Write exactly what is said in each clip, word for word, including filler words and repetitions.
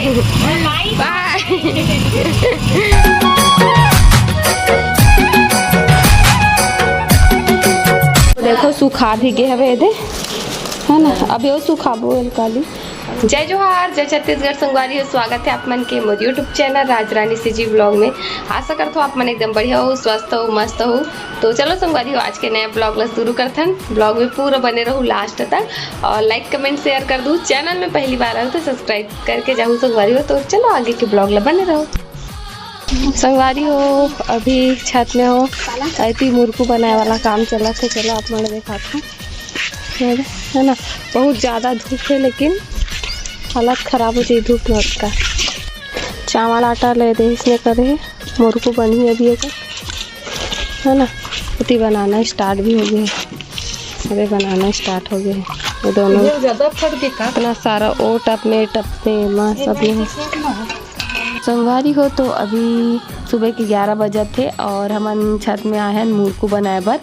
बाय। देखो, सुखा भी गे हवे एदे, है ना? अब यो सुखाबो अलकाली। जय जोहार, जय छत्तीसगढ़ संगवारी हो, स्वागत है आप मन के मोर YouTube चैनल राजरानी सीजी ब्लॉग में। आशा करथो आप मन एकदम बढ़िया हो, स्वस्थ हो, मस्त हो। तो चलो संगवारी हो, आज के नया ब्लॉग ला शुरू करथन। ब्लॉग में पूरा बने रहू लास्ट तक और लाइक, कमेंट, शेयर कर दू। चैनल में पहली बार आयो तो सब्सक्राइब करके जाहू संगवारी हो। तो चलो आगे के ब्लॉग ला बने रहो। संगवारी हो, अभी छत में हो, अति मुरकू बनाए वाला काम चलत हे। चलो आप मन ला देखात हूँ, है ना? बहुत ज्यादा धूप है, लेकिन हालत खराब हो जाई धूप में। उसका चावल आटा ले दे इसने करे हे, मुरकू बनही अभी एक, है ना? अति बनाना स्टार्ट भी हो गया है। अरे बनाना स्टार्ट हो गया है ये दोनों। ये ज्यादा फट के का? इतना सारा ओ टप में, टप में, माँ सब में। संगवारी हो, तो अभी सुबह के ग्यारह बजत हे और हमन छत में आए हन मुरकू बनाए बर।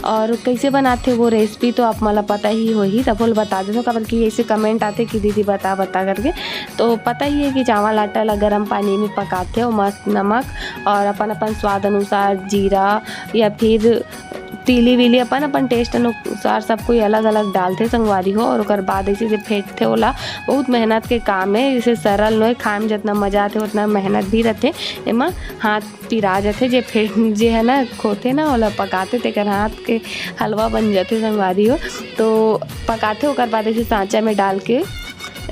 और कैसे बनाथे वो रेसिपी तो आप मन ला पता ही होही, तभो ले बता देथों, काबर कि ऐसे कमेंट आथे कि दीदी बता, बता करके। तो पता ही है कि चावल आटा ला गरम पानी में पकाथे और मस्त नमक और अपन अपन स्वाद अनुसार जीरा या फिर तीली वीली अपन अपन टेस्ट अनुसार सब कोई अलग अलग डालथे संगवारी हो। और ओकर बाद ऐसे जे फेंटथे ओला, बहुत मेहनत के काम है। जैसे सरल नोहे, खाए में जितना मजा आथे उतना मेहनत भी रहथे। एमा हाथ पिरा जाथे, जे फेंट जे है ना, खोथे ना, ओला पकाथे तेकर हाथ के हलवा बन जाथे संगवारी हो। तो पकाथे, ओकर बाद ऐसे सांचा में डाल के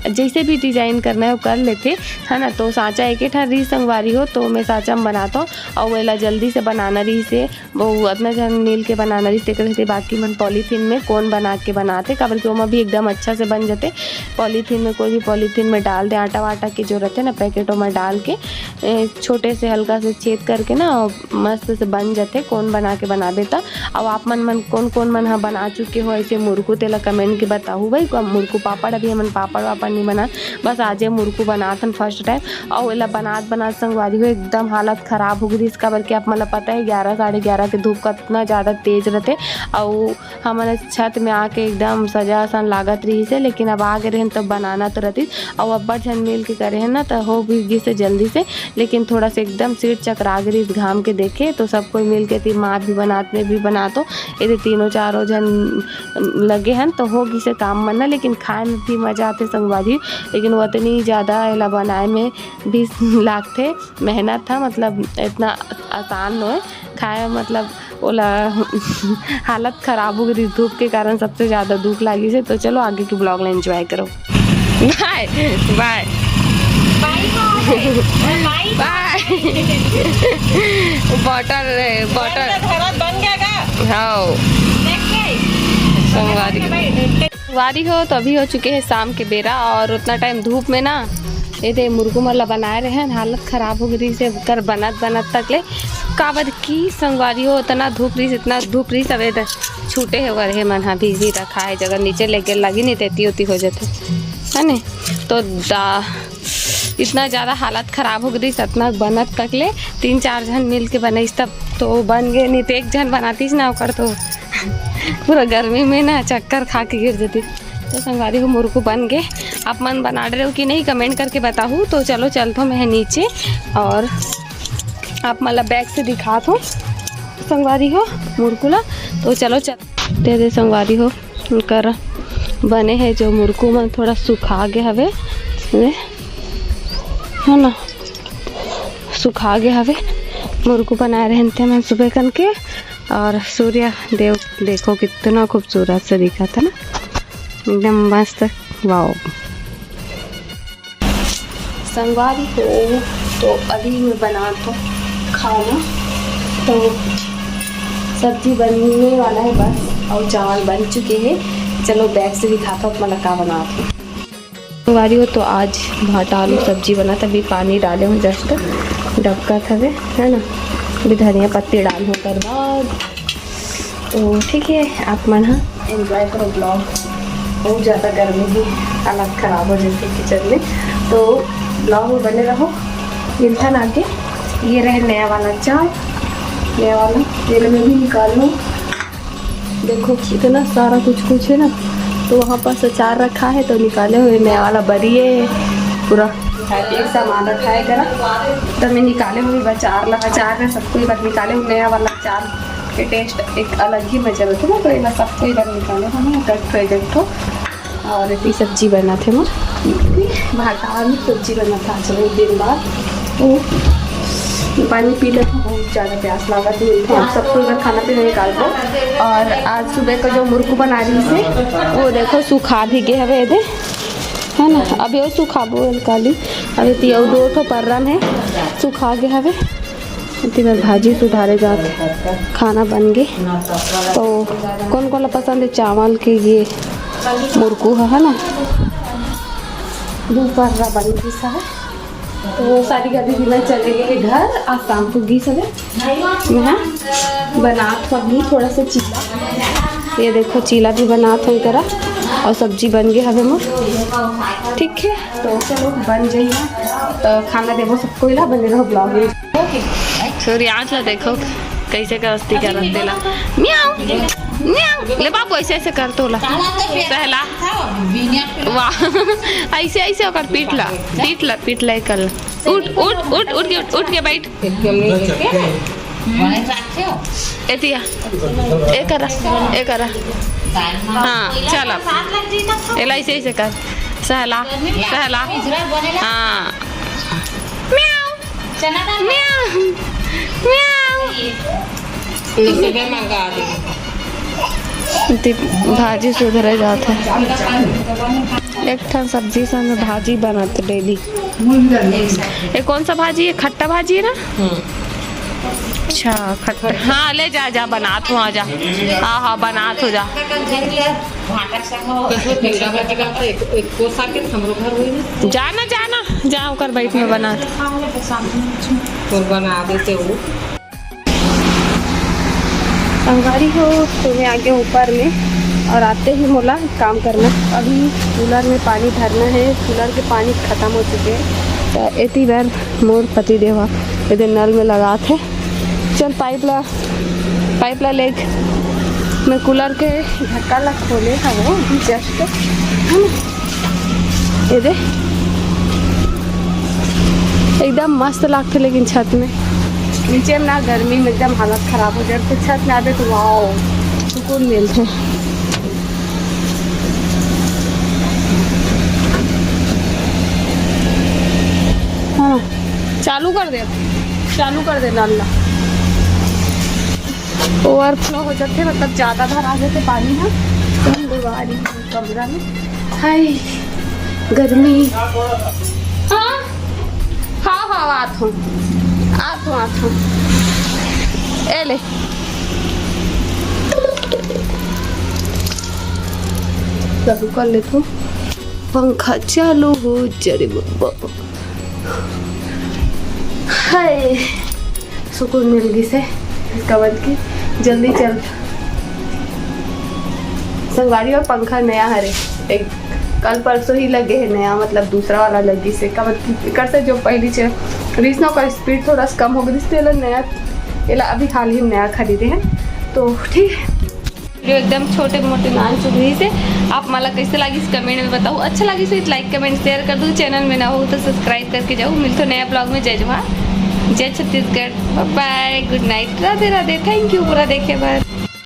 जैसे भी डिजाइन करना है वो कर लेथे, है ना। तो सांचा एक ठा रही संगवारी हो, तो मैं सांचा में बनाता हूँ और वेला जल्दी से बनाना रही से, वो अतना झन मिल के बनाना रही, तेकर सेती बाकी मन पॉलीथीन में कोन बना के बनाते, काबर कि ओमा भी एकदम अच्छा से बन जाते। पॉलीथीन में, कोई भी पॉलीथीन में डाल दे, आटा वाटा के जो रहते ना पैकेट, ओमा डाल के ए, छोटे से हल्का से छेद करके ना मस्त से बन जाते। कोन बना के बनाबे त। अब आप मन, मन कोन कोन मन ह बना चुके हो ऐसे मुरकू, तेला कमेंट के बताहू भाई। को मुरकू पापड़, अभी हमन पापड़ वापड़ नहीं बना, बस आजे मुरकू बनात हन फर्स्ट टाइम। और एला बनात बनात संगवारी हो एकदम हालत खराब हो गई, इसका बर कि आप मन ला पता है ग्यारह, साढ़े ग्यारह के धूप कतना ज्यादा तेज रहते। और हमन छत में आके एकदम सजा असन लागत रहिस हे, लेकिन अब आ गे रहेन तब बनाना तो रहतिस। अउ अब्बड़ झन मिल के करे हन ना, त हो भी गिस हे जल्दी से, लेकिन थोड़ा से एकदम सिर चकरा गे रहिस घाम के देखे, तो सब कोई मिल के ती माँ भी बनात, मैं भी बनात हो, एदे तीनों चारों झन लगे हन, तो हो गिस हे काम मन ना। लेकिन खाए में भी मजा आथे संगवारी, लेकिन वो अतनी ज्यादा एला बनाए में भी लागथे, मेहनत ह, मतलब इतना आसान नोहे खाए, मतलब ओला हालत खराब हो गई धूप के कारण, सबसे ज्यादा धूप लागी से। तो चलो आगे की ब्लॉग ला एंजॉय करो। Bye bye bye. Bottle, bottle. बन गया का? हाँ। संगवारी हो, तो अभी हो चुके हैं शाम के बेरा और उतना टाइम धूप में ना, ये दे मुरकू मन ला बनाए रहे हैं, हालत खराब हो गई से कर बनत बनत तक ले। काबर की संगवारी हो, इतना धूप रही, इतना धूप रही, सवेरे छूटे हे वर हे मन हा भी, भी रखा है जगह नीचे लेके लगी नहीं तेती होती हो जाते, है ने? तो दा इतना ज्यादा हालत खराब हो गई, इतना बनत तक ले तीन चार झन मिल के बनाइस तब तो बन गए, नहीं तो एक झन बनातीस ना ओकर तो पूरा गर्मी में ना चक्कर खा के गिर जाती। तो संगवारी हो, मुरकू बन गए। आप मन बना रहे हो कि नहीं, कमेंट करके बताहू। तो चलो चलत हो मैं नीचे और आप मन ला बैक से दिखात हो संगवारी हो मुरकू ला। तो चलो चल दे दे संगवारी हो, उनकर बने है जो मुरकू मन थोड़ा सुखा गए हवे, है ना, सुखा गए हवे। मुरकू बनाए रहते मन सुबह कन के। और सूर्य देव देखो कितना खूबसूरत से दिखत है ना, एकदम मस्त। वाओ संगवारी हो, तो अभी मैं बनात हो खाना। तो सब्जी बनने वाला है बस, और चावल बन चुके हैं। चलो बैक से दिखात हो आप मन ला का बनात हो। संगवारी हो, तो आज भाटा आलू सब्जी बनत, अभी पानी डाले हूँ, जस्ट डबकत हवे, है ना। अभी धनिया पत्ती डालहूँ ओकर बाद। तो ठीक है, आप मन ह एंजॉय करो ब्लॉग। बहुत ज़्यादा गर्मी है, हालत खराब हो जाती है किचन में। तो ब्लॉग में बने रहो, मिलथन आगे। ये रहे नया वाला चाय, नया वाला, ये मैं भी निकाल लूँ। देखो इतना सारा कुछ कुछ है ना, तो वहाँ पास अचार रखा है तो निकाले हुए नया वाला बरी है पूरा। एक सामान रखा है करा, तो मैं निकाले हुए अचार ला, अचार में सबको एक बार निकाले हुए नया वाला अचार के टेस्ट एक अलग ही मजा रहता है ना, तो ये सब कोई बार निकाले हम एक ठो, एक ठो। और इतनी सब्जी बना थे मोर, भाटा में सब्जी बना था आज एक दिन बाद। तो पानी पी लेते हैं, बहुत ज़्यादा प्यास लागत है। हम सबको एक बार खाना पीना निकाल दो। और आज सुबह का जो मुरकू बना रही से, वो देखो सुखा भी गए हवे दे, है ना। अब ये सुखाबो काली, अभी तो ये दो ठो पर्रा में सुखा गए हवे। इतनी बार भाजी सुधारे जात, खाना बन गए। तो कौन कौन ला पसंद है चावल के ये मुरकू है, है ना। दो पर्रा बन गई सा है। तो वो सारी गदी भी मैं चले गए घर, आज शाम को गई सवे। मैं बनात हूँ अभी थोड़ा सा चीला। ये देखो चीला भी बनात हूँ करा, और सब्जी बन गई हवे मोर। ठीक है, तो चलो बन जाइए, तो खाना देवो सबको, इला बने रहो ब्लॉग में। सूर्यांश ला देखो कैसे का मस्ती करत तेला। म्याऊ, म्याऊ। ले बाबू, ऐसे ऐसे कर तोला। सहला। वाह। ऐसे ऐसे ओकर पीट ला, पीट ला, पीट ला, कर ला। उठ, उठ, उठ, उठ के, उठ के बैठ। एतिया, ए करा, ए करा। हाँ, चल अब। एला ऐसे ऐसे कर। सहला, सहला। हाँ। म्याऊ। चना दाल। म्याऊ, म्याऊ। इसे भी मंगा दे। इतनी भाजी सुधरे जात है। एक ठन सब्जी संग भाजी बनत डेली। ये कौन सा भाजी है? खट्टा भाजी है ना? अच्छा, खट्टा। हाँ, ले जा, जा, बनात हो, आ जा। हाँ, हाँ, बनात हो जा। एक, एक कोसा के हमरो घर होई ना। जाना, जाना, जा, ओकर बैठ में बनात। और बना देते हो। संगवारी हो, तो मैं आ गया ऊपर में और आते ही मोला काम करना। अभी कूलर में पानी भरना है, कूलर के पानी खत्म हो चुके हैं। तो एती बार मोर पति देवा एदे नल में लगात है। चल पाइप ला, पाइप ला लेग। मैं कूलर के ढक्का ला खोले हवो अभी जस्ट, है ना? ये दे, एकदम मस्त लागथे, लेकिन छत में, नीचे में ना गर्मी में एकदम हालत खराब हो जाथे। छत में आबे तो वाओ, सुकून मिलथे। हाँ, चालू कर दे, चालू कर दे नल ला। ओवरफ्लो हो जाथे, मतलब ज़्यादा भरा जाथे पानी ह। तो हम दीवारी कमरा में, हाय गर्मी। हाँ, हाँ, हाँ, आत हूँ, आत हूँ, आत हूँ। ए ले, चालू कर लेथो, पंखा चालू हो जा रे बब्बा। हाय, सुकून मिल गिस हे। इसका मतलब कि जल्दी चल। संगवारी, और पंखा नया हरे, एक कल परसों ही लगे है नया, मतलब दूसरा वाला लग गिस हे। का मतलब, एकर से जो पहली चल रहीस ना, ओकर स्पीड थोड़ा सा कम हो गई, इसलिए नया, एला अभी हाल ही में नया खरीदे हैं। तो ठीक है, वीडियो एकदम छोटे मोटे नान चुगरी से। आप मन ला कैसे लागिस कमेंट में बताओ, अच्छा लागिस तो लाइक कमेंट शेयर कर दो, चैनल में ना हो तो सब्सक्राइब करके जाओ। मिलते नया ब्लॉग में। जय जोहार, जय Chhattisgarh, bye bye, good night, Radhe Radhe, thank you पूरा देखे बर।